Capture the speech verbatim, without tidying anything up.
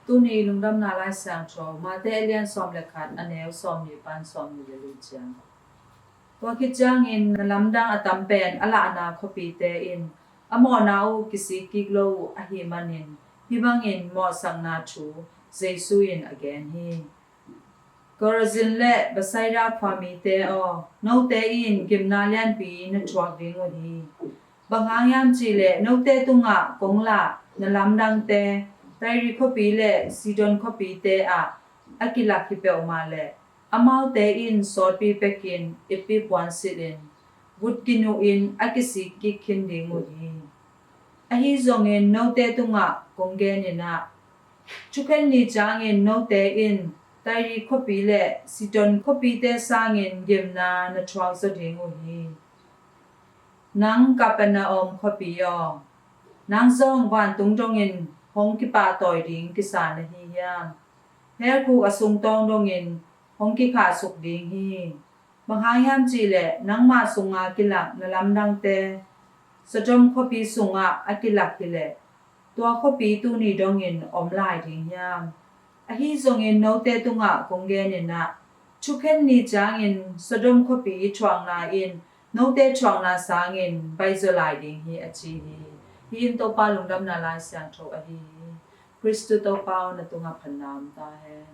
Tuni lungdamna Lai Siangtho, Mate a lian sawm le khat, a neu sawm nih pan sawm nih le li ciang. Tua khit ciangin na lamdang a tam pen a lahna khuapite in a mawhna uh kisik kik lo uh ahih manin hih bangin mawhsakna thu Jesu in a gen hi. Korazin le Bethsaida khuamite aw, note in gimna lianpi na thuak ding uh hi. Bang hang hiam cihleh note tungah kong lah na lamdangte Tyre khuapi le Sidon khuapite ah a kilak hi peuhmah leh amaute in sawtpi pekin itpi puansilhin vut kinuhin a kisik kik khin ding uh hi. Ahi zongin note tungah kong genin ah, thukhen ni ciangin note in Tyre khuapi le Sidon khuapite sangin gimna na thuak zaw ding uh hi. Nang Capernaum khuapi aw, nang zong vantung dongin hong kipahtawi ding kisa na hi hiam? Hell khuk a sungtawng dongin hong kikhahsuk ding hi. Bang hang hiam cihleh nangmah sunga kilak na lamdangte Sodom khuapi sungah a kilak hileh tua khuapi tuni dongin om lai ding hiam? Ahi zongin note tungah kong genin ah, thukhen ni ciangin Sodom khuapi thuakna in note thuakna sangin baih zaw lai ding hi, a ci hi. Hih in Topa lungdamna Lai Siangtho ahi hi. Khristu Topa aw, na tungah phatna om ta hen.